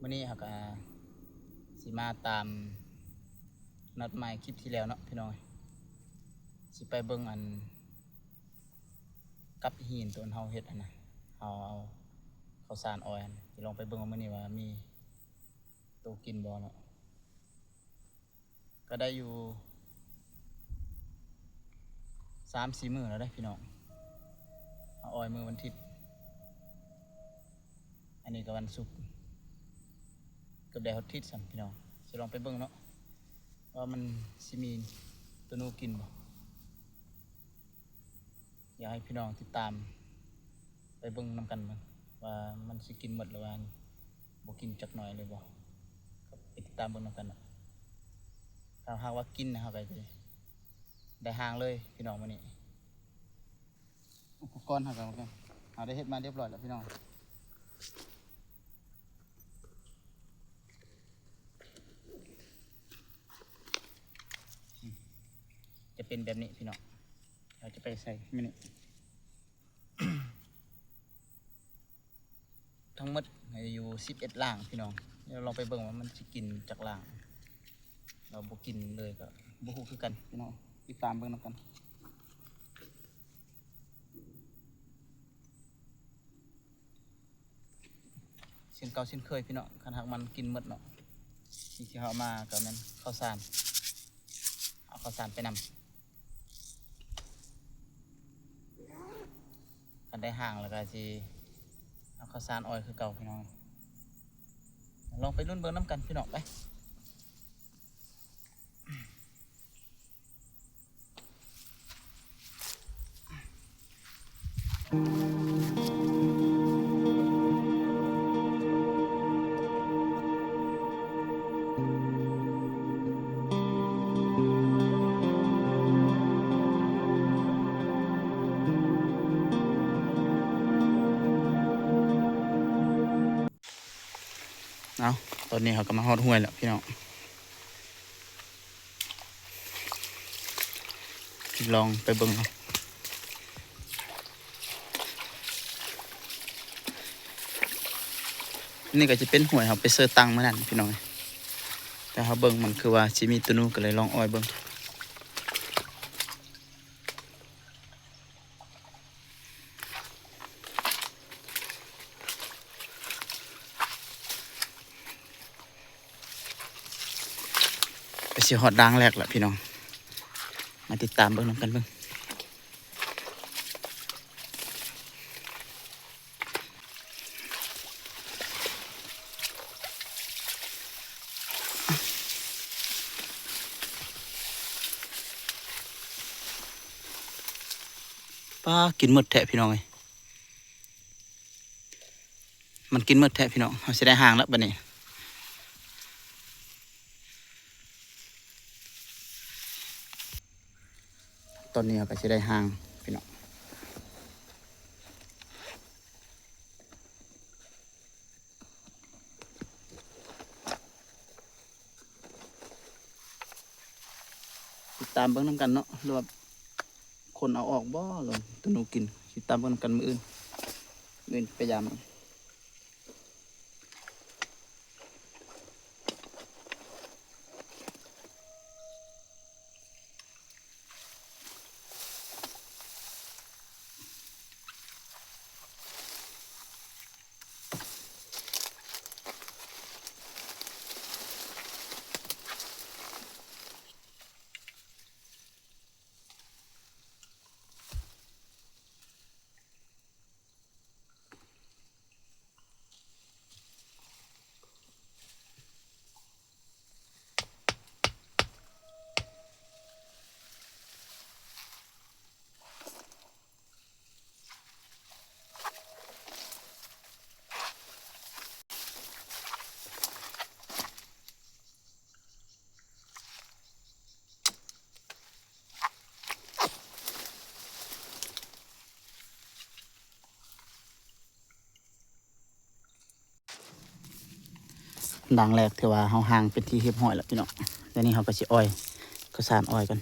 ມື້ນີ້ເຮົາກໍຊິມາຕາມນັດໝາຍຄລິບທີ່ແລ້ວເນາະພີ່ນ້ອງ, ຊິໄປເບິ່ງອັນກັບຫີນຕົວເຮົາເຮັດຫັ້ນນະ, ເຮົາເອົາເຂົ້າສານອ້ອຍຫັ້ນ, ຊິລອງໄປເບິ່ງວ່າມື້ນີ້ວ່າມີໂຕກິນບໍ່ເນາະ. ກໍໄດ້ຢູ່ສາມສີ່ມື້ແລ້ວເດ້ພີ່ນ້ອງ, ເຮົາອ້ອຍມື້ວັນທິດ, ອັນນີ້ກໍວັນສຸກ, ເກືອບໄດ້ຮອດທິດຊ້ຳພີ່ນ້ອງ. ຊິລອງໄປເບິ່ງເນາະ ວ່າມັນຊິມີໂຕໜູກິນບໍ່. ຢາກໃຫ້ພີ່ນ້ອງຕິດຕາມໄປເບິ່ງນຳກັນເບິ່ງ ວ່າມັນຊິກິນໝົດ ຫຼືວ່າບໍ່ກິນຈັກໜ້ອຍເລີຍບໍ່, ກໍໄປຕິດຕາມເບິ່ງນຳກັນເນາະ. ຖ້າຫາກວ່າກິນນະ ເຮົາກໍຈະໄດ້ຫ້າງເລີຍພີ່ນ້ອງມື້ນີ້. ອຸປະກອນເຮົາກໍ ເຮົາໄດ້ເຮັດມາຮຽບຮ້ອຍແລ້ວພີ່ນ້ອງ. ຈະເປັນແບບນີ້ພີ່ນ້ອງ, ເຮົາຈະໄປໃສ່ມື້ນີ້. ທັງໝົດຢູ່ສິບເອັດຫຼັງພີ່ນ້ອງ, ດຽວລອງໄປເບິ່ງວ່າມັນຊິກິນຈັກຫຼັງ, ລາວບໍ່ກິນເລີຍກໍບໍ່ຮູ້ຄືກັນພີ່ນ້ອງ, ຕິດຕາມເບິ່ງນຳກັນ. ເຊັ່ນເກົ່າເຊັ່ນເຄີຍພີ່ນ້ອງ, ຄັນຫາກມັນກິນໝົດເນາະ, ສິ່ງທີ່ເຮົາເອົາມາກໍແມ່ນເຂົ້າສານ, ເອົາເຂົ້າສານໄປນຳ. ຄັນໄດ້ຫ້າງແລ້ວກໍຊິເອົາເຂົ້າສານອ້ອຍຄືເກົ່າພີ່ນ້ອງ. ລອງໄປລຸ້ນເບິ່ງນຳກັນພີ່ນ້ອງ, ໄປ. ເອົາ ຕອນນີ້ເຮົາກໍມາຮອດຫ້ວຍແລ້ວພີ່ນ້ອງ, ລອງໄປເບິ່ງເນາະ. ນີ້ກໍຈະເປັນຫ້ວຍເຮົາໄປເຊີຕັງມື້ນັ້ນພີ່ນ້ອງ, ແຕ່ເຮົາເບິ່ງມັນຄືວ່າຊິມີໂຕໜູ ກໍເລີຍລອງອ້ອຍເບິ່ງ. ກໍຊິຮອດດ່າງແລກລະພີ່ນ້ອງ, ມາຕິດຕາມເບິ່ງນຳກັນເບິ່ງ. ປ້າ ກິນໝົດແທ້ພີ່ນ້ອງເອີຍ, ມັນກິນໝົດແທ້ພີ່ນ້ອງ. ເຮົາຊິໄດ້ຫ້າງແລ້ວບັດນີ້, ຕອນນີ້ເຮົາກໍຊິໄດ້ຫ້າງພີ່ນ້ອງ. ຕິດຕາມເບິ່ງນຳກັນເນາະ ຫຼືວ່າຄົນເອົາອອກບໍ່ ຫຼືໂຕໜູກິນ. ຕິດຕາມເບິ່ງນຳກັນມື້ອື່ນ, ມື້ອື່ນໄປຢາມ. หลังแรกถือว่าเฮาหางเป็นที่เรียบร้อยแล้วพี่น้อง เดี๋ยวนี้เฮาก็สิอ่อย ข้าวสารอ่อยก่อน.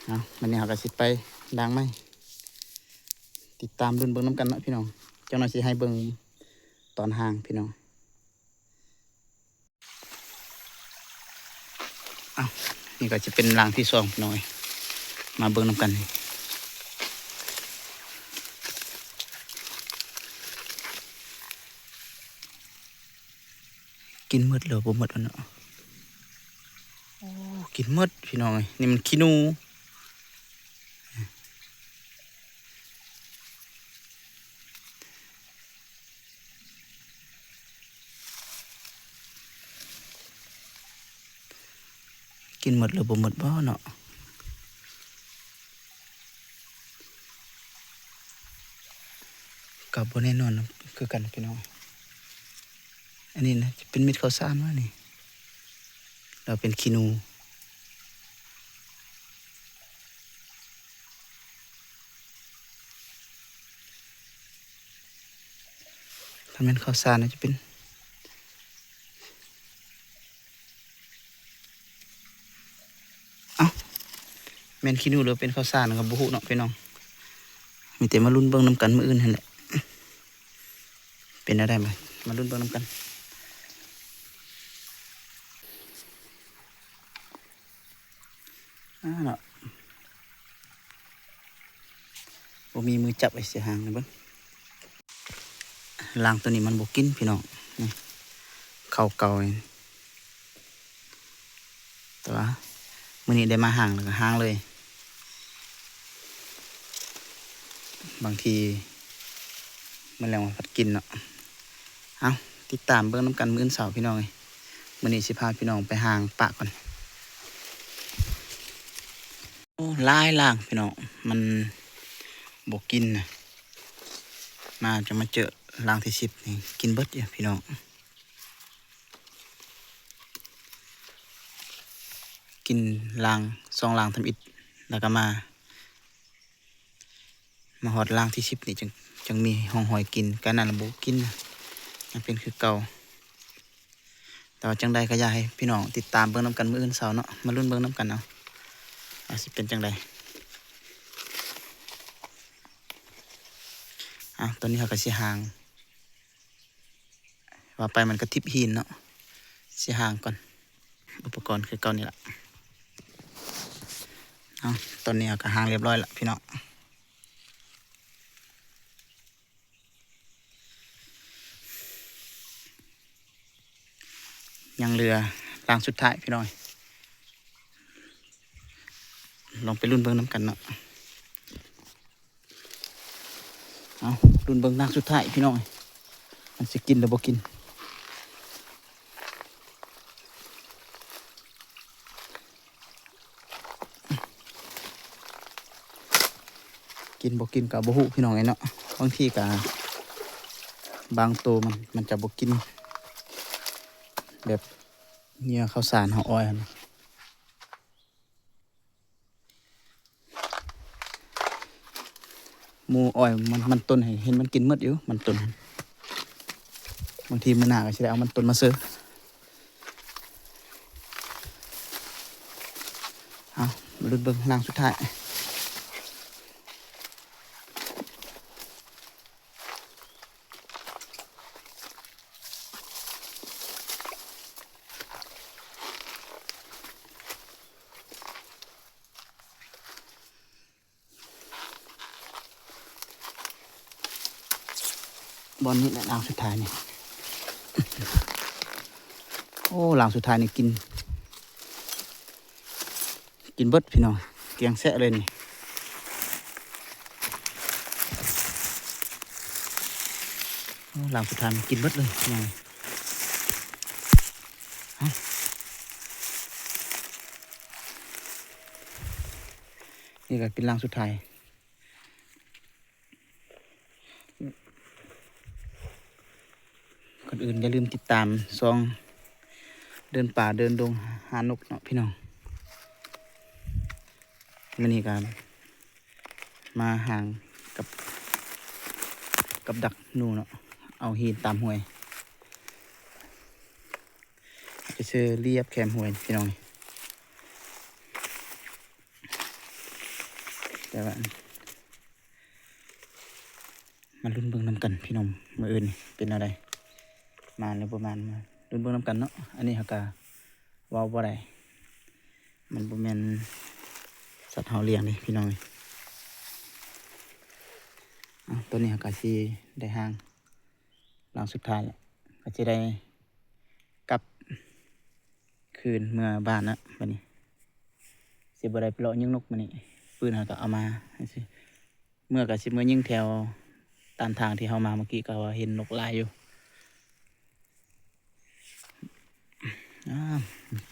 ເອົາ ບັດນີ້ເຮົາກໍຊິໄປລ້າງໄມ້ ຕິດຕາມລຸ້ນເບິ່ງນຳກັນເນາະພີ່ນ້ອງ. ຈັກໜ່ອຍຊິໃຫ້ເບິ່ງຕອນຮ່າງພີ່ນ້ອງ. ເອົ້າ ນີ້ກໍຈະເປັນລັງທີສອງພີ່ນ້ອງເອີຍ ມາເບິ່ງນຳກັນ. ກິນໝົດແລ້ວບໍ່ໝົດອັນເນາະ. ໂອ້ ກິນໝົດພີ່ນ້ອງເອີຍ ນີ້ມັນຂີ້ໜູ. ກິນໝົດຫຼືບໍ່ໝົດບໍ່ເນາະ ກໍບໍ່ແນ່ນອນຄືກັນພີ່ນ້ອງ. ອັນນີ້ນະ ຈະເປັນເມັດເຂົ້າສານວະນີ້ ຫຼືເປັນຂີ້ໜູ. ຖ້າແມ່ນເຂົ້າສານ ໜ້າຈະເປັນ ເອົ້າ ແມ່ນຂີ້ໜູ ຫຼືເປັນເຂົ້າສານ ກໍບໍ່ຮູ້ເນາະພີ່ນ້ອງ. ມີແຕ່ມາລຸ້ນເບິ່ງນຳກັນມື້ອື່ນຫັ້ນແຫຼະ ເປັນແນວໃດ ມາ ມາລຸ້ນເບິ່ງນຳກັນ. ອ່າ ເນາະ ບໍ່ມີມືຈັບ ໄອ້ເສຍຫາງນະເບິ່ງ. ລັງໂຕນີ້ມັນບໍ່ກິນພີ່ນ້ອງ ນີ້ ເຂົ້າເກົ່ານີ້ ແຕ່ວ່າມື້ນີ້ໄດ້ມາຮ່າງ ແລ້ວກໍຮ່າງເລີຍ. ບາງທີມື້ແລງມາພັດກິນເນາະ. ເອົາ ຕິດຕາມເບິ່ງນຳກັນມື້ອື່ນເຊົ້າພີ່ນ້ອງເອີຍ. ມື້ນີ້ຊິພາພີ່ນ້ອງໄປຮ່າງປະກ່ອນ. ໂອ້ ຫຼາຍລັງພີ່ນ້ອງ ມັນບໍ່ກິນນະ. ມາ ຈະມາເຈີລັງທີສິບນີ້ ກິນເບິດຢູ່ພີ່ນ້ອງ. ກິນລັງ ສອງລັງທຳອິດ ແລ້ວກໍມາ ມາຮອດລັງທີສິບນີ້ ຈັ່ງ ຈັ່ງມີຮ່ອງຮອຍກິນ. ການນັ້ນລະບໍ່ກິນນະ ຍັງເປັນຄືເກົ່າ. ແຕ່ວ່າຈັ່ງໃດກໍຢາກໃຫ້ພີ່ນ້ອງຕິດຕາມເບິ່ງນຳກັນມື້ອື່ນເຊົ້າເນາະ. ມາລຸ້ນເບິ່ງນຳກັນເອົາ ວ່າຊິເປັນຈັ່ງໃດ. ເອົາ ຕອນນີ້ເຮົາກໍຊິຮ່າງ ວ່າໄປມັນກະທິບຫີນເນາະ ຊິຮ່າງກ່ອນ. ອຸປະກອນຄືເກົ່ານີ້ລະ. ເອົາ ຕອນນີ້ເຮົາກໍຮ່າງລຽບຮ້ອຍລະພີ່ນ້ອງ. ຍັງເຫຼືອລັງສຸດທ້າຍພີ່ນ້ອງ. ລອງໄປລຸ້ນເບິ່ງນຳກັນເນາະ. ເອົາ ລຸ້ນເບິ່ງນາງສຸດທ້າຍພີ່ນ້ອງ ມັນຊິກິນຫຼືບໍ່ກິນ. ກິນບໍ່ກິນກໍບໍ່ຮູ້ພີ່ນ້ອງເອີຍເນາະ. ບາງທີກໍບາງໂຕມັນ ມັນຈະບໍ່ກິນ ແບບເຫຍື່ອເຂົ້າສານເຮົາອ້ອຍຫັ້ນ. ໝູ່ອ້ອຍມັນ ມັນຕົ້ນ ໃຫ້ເຫັນມັນກິນໝົດຢູ່ ມັນຕົ້ນ. ບາງທີມື້ໜ້າກໍຊິໄດ້ເອົາມັນຕົ້ນມາເຊີ. ເອົາ ມາລຸ້ນເບິ່ງລັງສຸດທ້າຍ. ບ່ອນນີ້ແຫຼະ ຫຼັງສຸດທ້າຍນີ້. ໂອ້ ຫຼັງສຸດທ້າຍນີ້ກິນ ກິນເບິດພີ່ນ້ອງ ກຽງແຊະເລີຍນີ້. ໂອ້ ຫຼັງສຸດທ້າຍມັນກິນເບິດເລີຍພີ່ນ້ອງ. ນີ້ກໍເປັນຫຼັງສຸດທ້າຍ. ກ່ອນອື່ນຢ່າລືມຕິດຕາມຊ່ອງເດີນປ່າເດີນດົງຫານົກເນາະພີ່ນ້ອງ. ມື້ນີ້ກໍມາຫາງກັບ ກັບດັກໜູເນາະ ເອົາຫີນຕາມຫ້ວຍ ເອົາໄປເຊີລຽບແຄມຫ້ວຍພີ່ນ້ອງ. ແຕ່ວ່າ ມາລຸ້ນເບິ່ງນຳກັນພີ່ນ້ອງ ມື້ອື່ນນີ້ເປັນແນວໃດ ມານຫຼືບໍ່ມານ ມາລຸ້ນເບິ່ງນຳກັນເນາະ. ອັນນີ້ເຮົາກະເວົ້າບໍ່ໄດ້ ມັນບໍ່ແມ່ນສັດເຮົາລ້ຽງເດ້ພີ່ນ້ອງເອີຍ. ເອົາ ຕອນນີ້ເຮົາກະຊິໄດ້ຮ່າງຫຼັງສຸດທ້າຍແລ້ວ ກະຊິໄດ້ກັບຄືນເມືອບ້ານລະບັດນີ້ ຊິບໍ່ໄດ້ໄປເລາະຍິງນົກມື້ນີ້ ປືນເຮົາກະເອົາມາ ເມື່ອກະຊິເມືອຍິງແຖວຕາມທາງທີ່ເຮົາມາເມື່ອກີ້ ກະວ່າເຫັນນົກຫຼາຍຢູ່. ອ້າວ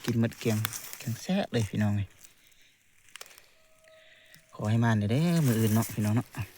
ກິນໝົດກຽງ ກຽງແຊບເລີຍພີ່ນ້ອງເອີຍ. ຂໍໃຫ້ມານເດີມື້ອື່ນເນາະພີ່ນ້ອງເນາະ.